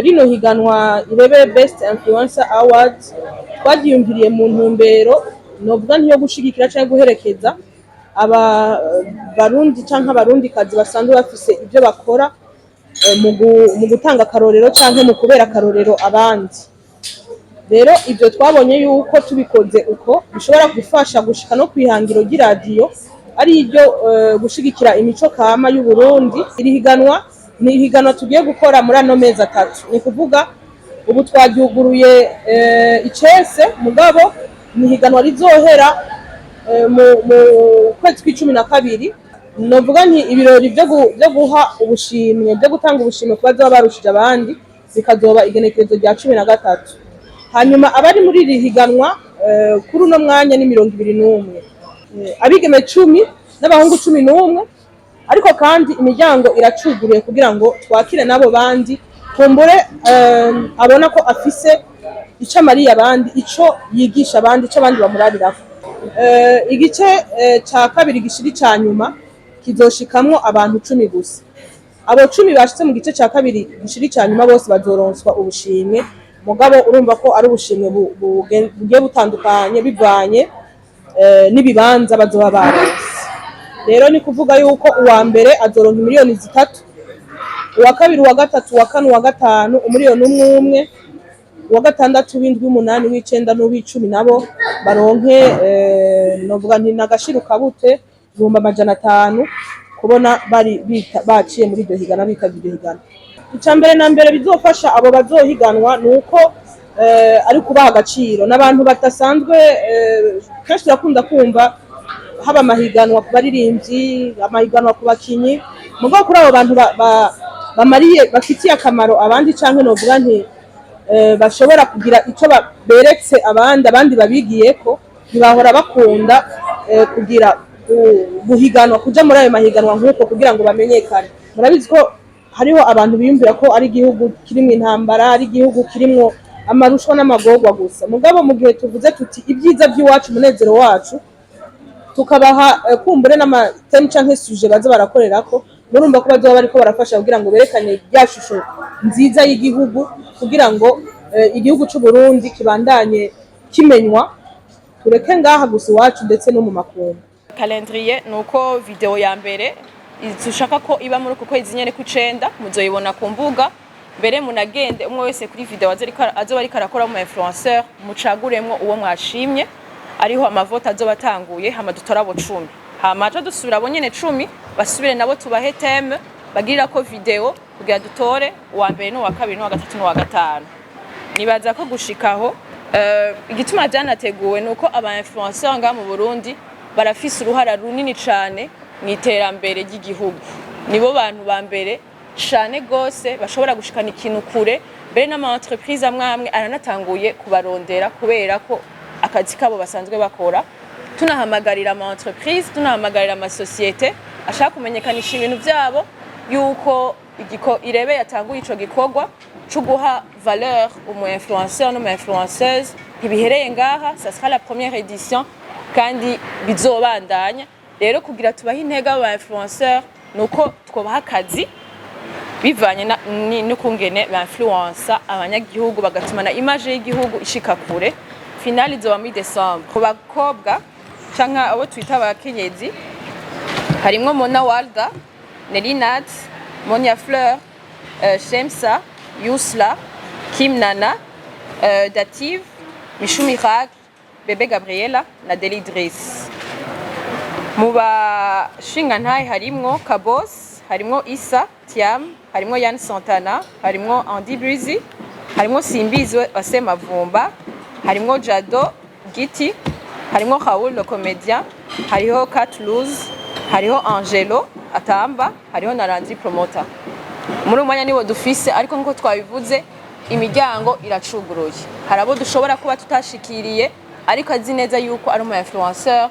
Rino higanwa Irebe Best Influencer Awards twaryiyumviriye mu ntumbero novuga ntiyo gushigikira canke guherekeza aba Barundi canke Abarundikazi basanzwe bafise ivyo bakora mu gutanga akarorero canke mu kubera akarorero abandi. Rero ivyo twabonye yuko tubikoze uko bishobora gufasha gushika no kwihangiro ry'iradiyo, ari iryo gushigikira imico kama y'Uburundi. Iri higanwa ni ihiganwa tugiye gukora muri ano mezi 3. Ni kuvuga ubu twaryuguruye icese, mugabo ni ihiganwa rizohera mu kwezi kw'12. Novuga nti ibirori vyo guha ubushimwe, vyo gutanga ubushimwe ku bazoba barushije abandi, bikazoba igenekerezo rya 13. Hanyuma abari muri iri higanwa kuri uno mwanya ni 21, abigeme 10 n'abahungu 11. Ariko kandi imiryango iracuguruye kugira ngo twakire n'abo bandi kumbure abona ko afise ico amariye abandi, ico yigisha abandi, ico abandi bamurabirako. Igice ca kabiri gishira ica nyuma kizoshikamwo abantu 10 gusa. Abo 10 bashitse mu gice ca kabiri gishira ica nyuma bose bazoronswa ubushimwe, mugabo urumva ko ari ubushimwe bugiye butandukanye bivanye n'ibibanza bazoba baronse. Rero ni kuvuga yuko uwa mbere azoronka miliyoni 3, uwa kabiri, uwa gatatu, uwa kane, uwa gatanu umuriyoni umwe umwe, uwa gatandatu, w'indwi, w'umunani, w'icenda n'uw'icumi nabo baronke novuga nti nagashiru kabute 500,000, kubona bari baciye muri iryo higana, bitavye iryo higana. Ica mbere na mbere bizofasha abo bazohiganwa ni uko ari kubaha agaciro n'abantu badasanzwe. Kenshi turakunda kumva haba amahiganwa ku baririmbyi, amahiganwa ku bakinyi, mugabo kuri abo bantu bamariye, bafitiye akamaro abandi, canke novuga nti bashobora kugira ico beretse abandi, abandi babigiyeko, ntibahora bakunda kugira guhiganwa, kuja muri ayo mahiganwa nk'uko kugira ngo bamenyekane. Murabizi ko hariho abantu biyumvira ko ari igihugu kirimwo intambara, ari igihugu kirimwo amarushwa n'amagorwa gusa. Mugabo mu gihe tuvuze tuti ibyiza by'iwacu, umunezero wacu, tukabaha kumbure n'ama thèmes canke sujets baza barakorerako, murumva ko bazoba bariko barafasha kugira ngo berekane rya shusho nziza y'igihugu, kugira ngo igihugu c'u Burundi kibandanye kimenywa, tureke ngaha gusa iwacu, ndetse no mu makungu. Calendrier ni uko video ya mbere dushaka ko iba muri uku kwezi nyene kw'icenda, muzoyibona ku mbuga. Mbere munagende umwe wese kuri video azoba ariko arakora mu influenceur, mucaguremwo uwo mwashimye, ariho amavota azoba atanguye. Hama dutora abo 10, hama aca dusubira abo nyene 10 basubire nabo tubahe thème bagirirako video kugira dutore uwa mbere n'uwa kabiri n'uwa gatatu n'uwa gatanu. Nibaza ko gushikaho igituma vyanateguwe ni uko aba influenceur ngaha mu Burundi barafise uruhara runini cane mu iterambere ry'igihugu. Nibo bantu ba mbere cane gose bashobora gushikana ikintu kure, mbere n'ama entreprise amwe amwe aranatanguye kubarondera kubera ko akazi kabo basanzwe bakora. Tunahamagarira ama entreprise, tunahamagarira ama société ashaka kumenyekanisha ibintu vyabo yuko Irebe yatanguye ico gikorwa co guha valeur umu influenceur n'umu influenceuse. Ntibihereye ngaha, ça sera la première édition kandi bizobandanya. Rero kugira tubahe intege abo ba influenceur nuko twobaha akazi bivanye n'ukungene ba influença abanyagihugu, bagatuma na image y'igihugu ishika kure. Finale izoba muri décembre. Ku bakobwa canke abo twita abakenyezi harimwo Mona Walda, Nelly Nat, Monia Fleur, Shemsa, Yusla, Kim Nana, Dative, Michou Miracle, Bebe Gabriela na Deli Idris. Mu bashingantahe harimwo Kabos, harimwo Issa Tiam, harimwo Yann Santana, harimwo Andy Breezy, harimwo Simbizi wa Semavumba, harimwo Jado Giti, harimwo Raoul le comédien, hariho Cat Luz, hariho Angelo Atamba, hariho na Randy Promoter. Muri uyu mwanya nibo dufise, ariko nkuko twabivuze imiryango iracuguruye. Hari abo dushobora kuba tutashikiriye ariko azi neza yuko ari umu influenceur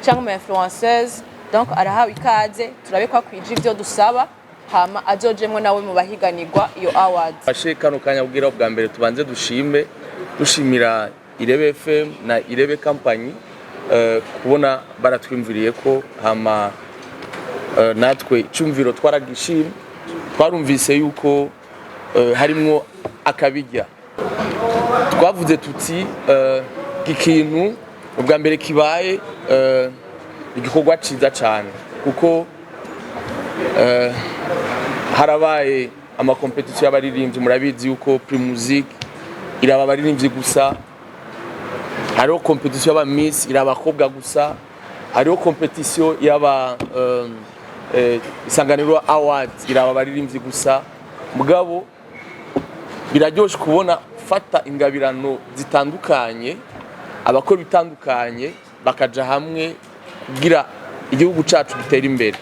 cyangwa umu influenceuse, donc arahawe ikaze, turabe ko akwije ivyo dusaba, hama azojemwo nawe mu bahiganirwa iyo award. Fashe kano kanya kugira bwa mbere tubanze dushime, dushimira Irebe FM na Irebe Company kubona baratwimviriye ko, hama natwe icyumviro twaragishimye. Twarumvise yuko harimwo akabirya. Twavuze tuti ikintu ubwa mbere kibaye, igikorwa ciza cane, kuko harabaye amakompetisiyo y'abaririmbyi. Murabizi yuko Primusic iraba abaririmbyi gusa, hariho kompetisiyo y'aba miss iraba abakobwa gusa, hariho kompetisiyo y'aba Isanganiro Awards iraba abaririmbyi gusa. Mugabo biraryoshe kubona fata ingabirano zitandukanye, abakora ibitandukanye bakaja hamwe kugira igihugu cacu gitere imbere.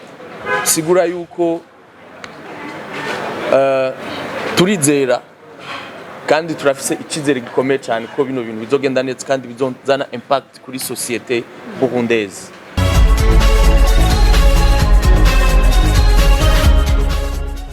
Sigura yuko turizera kandi turafise icyizere gikomeye cyane ko bino bintu bizogenda neza kandi bizozana impact kuri société burundaise.